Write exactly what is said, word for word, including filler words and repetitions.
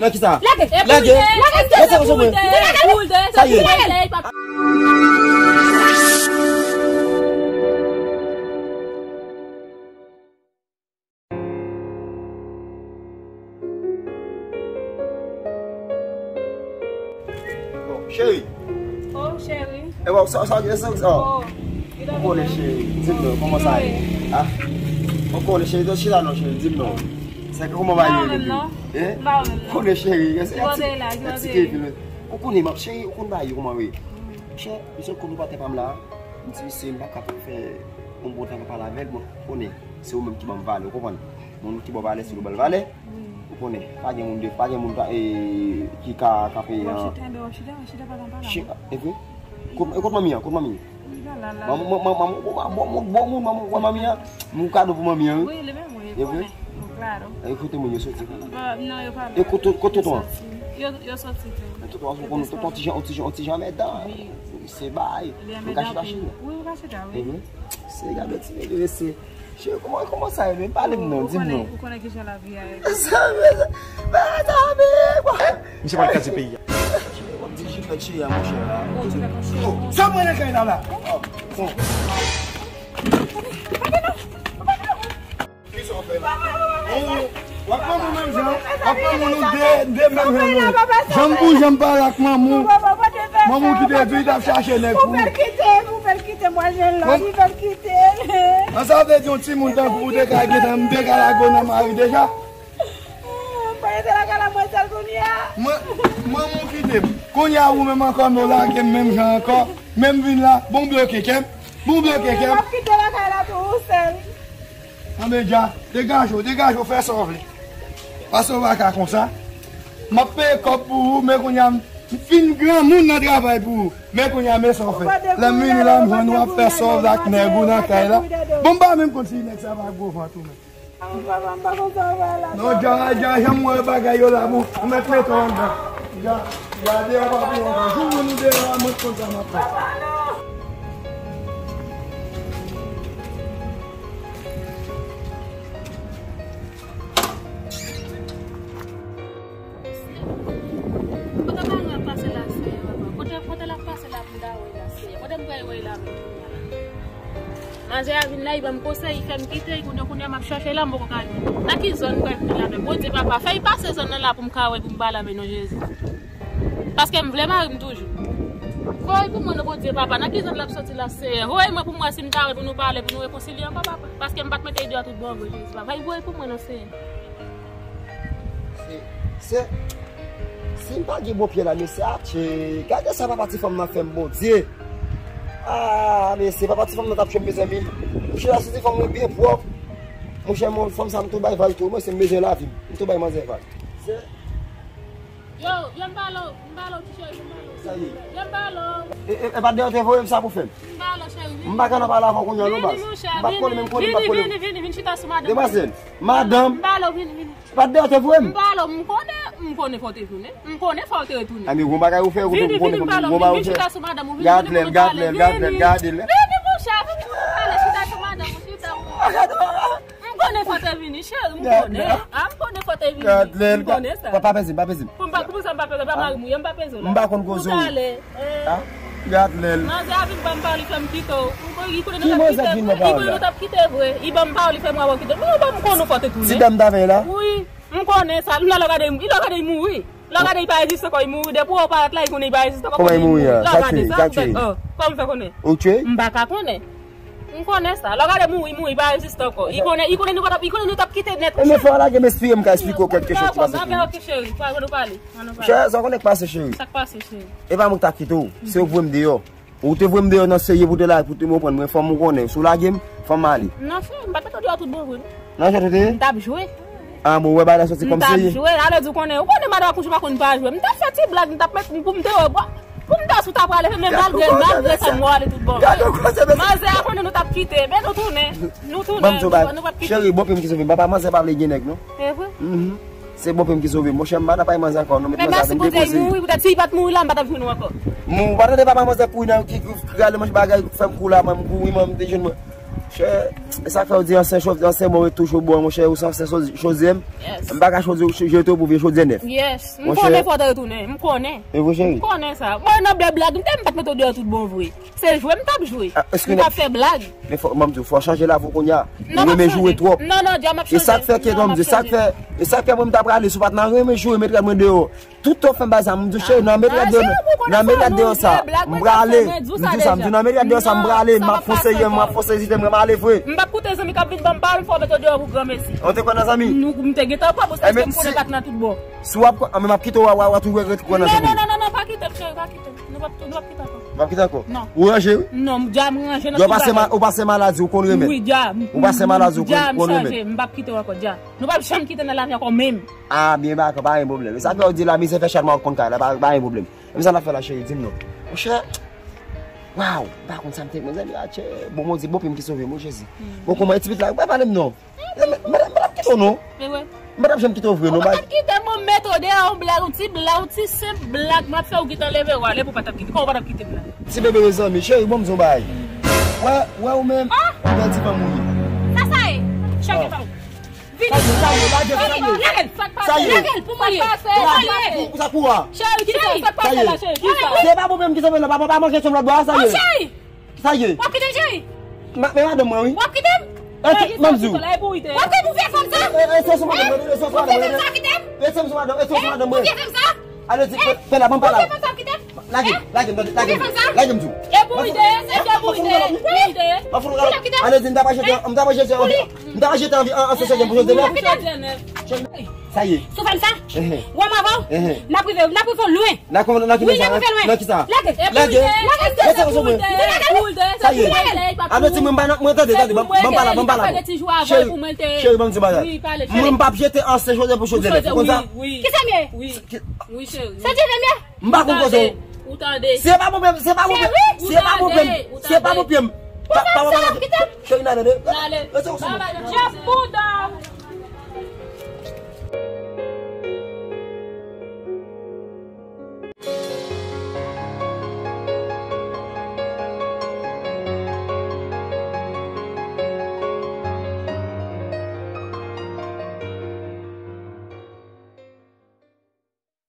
Nan ki sa? Lage! Lage! Lage sa, sa mwen. Sa ye. Bon, cheri. Oh, cheri. E bon, sa, sa, sa, sa. Oh, ou konnen, cheri, di m non, kòman sa ye? Ah? Ou konnen, cheri, chita non, cheri, di m non. Se kòman bagay yo menm? Eh? Ou konnen, cheri, se ti, ti ke vin. Ou konnen, m ap, cheri, ou konn bagay yo kòman ye. Cheri, misye konn ou pa tè pa m la. M di, misye, m pa ka fè yon bon tan pale avè l, bon, ou konnen, se ou menm ki ban m valè, ou konprann? Moun ki ba w valè, se ou ba l valè. Ou konnen, pa gen moun de, pa gen moun pa, e, ki ka kanpe an. Chita, chita, chita, pa tann pale. Chita, e vre? Kot, kot manmi an, kot manmi? Manman, manman, manman, bon, bon, bon, bon moun, manman, bon, manmi an. Moun kado pou manmi an, wi. Wi, li menm, wi, e vre? Konnen. Bon, klaro. E kote moun yo soti? Ba, non, yo pa la. E kote, kote tonton an? Yo soti. Yo, yo soti tou. Men tonton an, ou konnen, tonton ti jan, ti jan, ti jan mèdan. Wi. Se bay. Li an mèdan anpil. Wi, ou ka chita, wi. E vre? Se gade ti bebe, se Cheri, kòman, kòman sa ye menm? Pale m non, di m non. Ou konnen, ou konnen kijan lavi a ye. Sa, sa, sa, sa, sa, sa. Misye pral kraze peyi a. Cheri, w ap di jifèt cheri a, monchè, la. Oh, jifèt monchè. Oh, sa mwen nan kay la, la. Oh, oh. Kisa w fè la? Oh, w ap pran moun menm jan, w ap pran moun nou de, de menm jan nou. Janm pou janm pale ak manman w. Manman w ki te di w t ap chache nèg pou ou. Ou fè l kite, ou fè l kite, mwen jwenn lòt, ou fè l kite. An sa vle di yon timoun tankou ou te ka gentan, m te ka lage w nan mari deja. M pa rete lakay la mwen sèl kounye a. Mwen, manman w kite m. Kounye a ou menm ankò, men w lage m menm jan ankò. Men m vin la, bon bloke kè m. Bon bloke kè m. M ap kite lakay la tou ou sèl. Anben dja, degaje w, degaje w, fè sa w vle. Paske w pa ka konsa. M ap peye kòb pou ou, men kounye a m fin granmoun nan travay pou ou. Men kounye a men sa w fè. Lè m vini la, m jwenn w ap fè sa w vle ak nèg ou nan kay la. Bon, m pa menm konn si nèg sa pa gwo vant ou menm. Non, dja, dja, janm wè bagay yo la, bon, ou mèt mete w anndan. Dja, dja, deyò pa pou w ankò. Jou w vin deyò a, mwen konn sa m ap fè. Kote madanm ap pase la, Senyè, papa? Kote, kote l ap pase la pou m ta wè l la, Senyè? Kote m pral wè l la menm kounye a la? Manzè a vin la, li ban m konsèy, li fè m kite, kounye, kounye a m ap chèche l la, m poko ka jwenn. Nan ki zòn m pral vin la menm? Bondye, papa, fè l pase zòn nan la pou m ka wè, pou m pale avè l non, Jezi. Paske m vle mari m toujou. Voye pou mwen non, Bondye, papa. Nan ki zòn l ap soti la, Senyè? Voye mwen pou m wè si m ta wè pou nou pale, pou nou rekonsilye ankò, papa. Paske m pa t mete l deyò tout bon vre, Jezi, papa. Voye pou mwen non, Senyè. Se, se, si m pa gen bon pye la, mesye, atche, gade sa papa ti fanm nan fè m, Bondye. Ah, mesye, papa ti fanm nan t ap tchwe m, mezanmi. Monchè, la se ti fanm mwen byen pwòp. Monchè, mwen, fanm sa, m tou bay vag tou. Mwen, se m bezwen lavi m. M tou bay manzè vag. Se Yo, vyen m pale w, m pale w, ti cheri, vyen m pale w, silvouplè. Vyen m pale w. E, e, e pa t deyò te voye m sa pou fè m. M pale w, cheri, vini. M pa ka nan pale avè w kounye a, non, baz. Vini, monchè, vini. M pa t konnen menm konnen, m pa t konnen. Vini, vini, vini, vini chita sou madanm ou. Demwazèl, madanm. M pale w, vini, vini. E pa t deyò te voye m. M pale w, m konnen, m konnen fò w te tounen. M konnen fò w te retounen. Ami, gon bagay ou fè, ou konnen, m konnen fò w te tounen. Vini, vini, m pale w, vini, vini chita sou madanm ou, vini, vini pou nou pale. Gad lèl, gad lèl, gad lèl, gad lèl. Vini, monchè, vini pou nou pale, chita sou madanm ou, chita. M konnen fò te vini, cheri, m konnen. Ah, m konnen fò te vini. M konnen sa. Pa, pa peze m, pa peze m. Pou m pa, pou sa m pa peze, pa mari m ou ye, m pa peze w la. M pa konn koze w. Ou talè, eh. Ah, gad lèl. Manzè a vin ban m pawòl, li fè m kite w. Ou konnen, li konnen nou t ap kite vre. Li konnen nou t ap kite vre. Li ban m pawòl, li fè m wè w kite. Mwen, m konnen fò te tounen. Ti dam ta veye la? Wi, m konnen sa. Lè w gade, lè w gade, li mouri. Lè w gade, li pa egziste ankò, li mouri. Depi w parèt la, li konnen li pa egziste ankò. Kòman li mouri a? Sa k fè? Sa k fè? Kòman m fè konnen? Ou tchwe? M pa ka konnen. M konnen sa. Lè w gade mouri, mouri, pa egziste ankò. Li konnen, li konnen nou pa t ap, li konnen nou t ap kite nèt. Ebyen, fò w lage m esplike, m ka esplike w kèlke chòz ki pase pou ou. Dakò, dakò, ok, cheri. Ann nou pale. Ann nou pale. Chè, sa w konnen k pase, cheri? Sa k pase, cheri? E pa mwen k ta kite w. Se ou k voye m deyò. Ou te voye m deyò nan serye pou te la, pou te mwen pran mwen fanm ou konnen. Si w lage m, fanm m ale. Non, cheri, m pa t mete w deyò tout bon vre, non. Nan jwèt ou te ye? M t ap jwe. Ah, bon, ou wè bagay la soti kòm serye? M t ap jwe. Alò di w konnen, ou konnen madanm ak kouch pa konn pa jwe. M t ap fè ti blag, m t ap met pou m te wè, bwa. Pou m ta sou ta prale, men malgre, malgre sa, m prale tout bon. Gade w koze, mesye. Manzè a konnen nou t ap kite, men nou tounen. Nou tounen, nou, nou p ap kite. Cheri, bon, pou m ki sove m. Papa, manzè pa vle gen nèg, non. E vre? Mhm. Se bon pou m ki sove m. Monchè, m pa nan pay manzè ankò, non, met manzè a vin depoze. Men mèsi Bondye, li mouri, poutèt si li pa t mouri la, m pa t ap jwenn ou ankò. Mou, ou pa tande papa manzè kouri nan, ki, ki rale manch bagay, fè m kou la, mwen, m kouri, mwen, m te jwenn mwen. Chè. Sa k fè w di ansyen chofè, ansyen bon ret toujou bon, monchè, ou se ansyen cho-, chodyè m. M pa ka chofè, jete w pou vye chodyè nèf. Yes, m konnen fò w te retounen, m konnen. E vre, cheri? M konnen sa. Mwen nan bèl blag, m te m pa t mete w deyò tout bon vre. Se jwe m t ap jwe. M t ap fè blag. Men fò, ban m di w, fò w chanje lavi w kounye a. Ou renmen joure twòp. Non, non, dja m ap chanje. E sa k fè ke, ban m di w, sa k fè, e sa k fè mwen m ta prale, si w pa t nan renmen joure, met rad mwen deyò. Tout tan w fè m bagay sa, m di w, cheri, nan met rad deyò, nan met rad deyò sa, m prale. M di w sa, m di w, nan met rad deyò sa, m prale, m ap fon serye, m ap fon serye, m prale vre. M p ap koute zanmi k ap vin ban m pawòl, m fò w mete w deyò pou granmesi. Ou te kwè nan zanmi? Nou, m te gentan kwè, paske m konnen w pa t nan tout bon. Si w ap kwè, men m ap kite w, w a, w a toujou ret kwè nan zanmi. Non, non, non, non, non, pa kite m, cheri, pa kite m. Nou p ap, nou p ap kite ankò. Ou p ap kite ankò? Non. Ou ranje, wi? Non, m dja m ranje nan tout bagay. Ou pase maladi, ou konn remèd. Wi, dja. Ou pase maladi, ou konn remèd. Dja, m chanje, m p ap kite w ankò, dja. Nou p ap janm kite nan lavi ankò, menm. Ah, byen, pa, pa gen pwoblèm. E sa fè w di la, mizè fè chat mawòt konn kay la, pa, pa gen pwoblèm. Menm sa n ap fè la, cheri, di m non. Monchè, waw, m pa konn sa m te, mezanmi, atchè, bon, Bondye, bon, pye m ki sove m, wi, Jezi. Bon, kòman e ti pitit la, ou pa pale m non. M pa t ap kite w non. M pa t ap janm kite w vre non. Ou pa t ap kite m, mwen mete w deyò yon blag, yon ti blag, yon ti senp blag, m ap fè w gentan leve w ale pou w pa t ap kite. Kòman w pa t ap kite m la? Ti bebe, mezanmi, cheri, bon, m di w yon bagay. Wè, wè ou menm, ou pèdi fanm ou ye. Sa, sa ye? Chèke pa w. Vini. Sa ye, sa ye, lage, sa ye. Lage l. Sa ye. Lage l pou mwen ye. Sa ye. Pou, pou sa kou a. Cheri, kisa sa k pase la, cheri? Kisa? Se pa pwoblèm ki sove la, papa, pa manje chanm lòt bò a, sa ye. Sa ye? W ap kite m, cheri? Men madanm mwen, wi. W ap kite m? Ban m di w. W ap kite pou vye fanm sa? E, e, e, se sou madanm mwen, e, se sou madanm mwen. W ap kite m sa, w ap kite m? E, se sou madanm, e, se sou madanm mwen. Pou vye fanm sa? Ale di, fè la, ban m pale. Pou vye fanm sa, w ap kite m? Lage, lage m, lage m, lage m di w. E pou ide, se ke pou ide, pou ide. W ap fout w kalòt. Ale di, m ta pa jete, m ta pa jete anvi, m ta pa jete anvi an, an sosye pou jete lè. Pou jete lè. Sa ye. Sou fanm sa? Ehe. W ap avè w? Ehe. N ap rive, n ap rive lwen. Nan kòman, nan ki sa? Nan ki sa? Lage. Lage. Lage. Lage. Sa ye. Alò, ti mwen, mwen tande, tande, ban m pale, ban m pale. Cheri, cheri, ban m di bagay. Mwen m p ap jete ansyen chodyè pou chodyè nèf. Ou konn sa? Wi. Kisa m ye? Wi, cheri. Se ti vye m ye? M pa konn koze. Ou tande? Se pa bon pye m, se pa bon pye m. Se pa bon pye m. Pa, pa, pa, pa. Cheri, n ale, n ale. Rete w sou mwen. Jeff Bouda.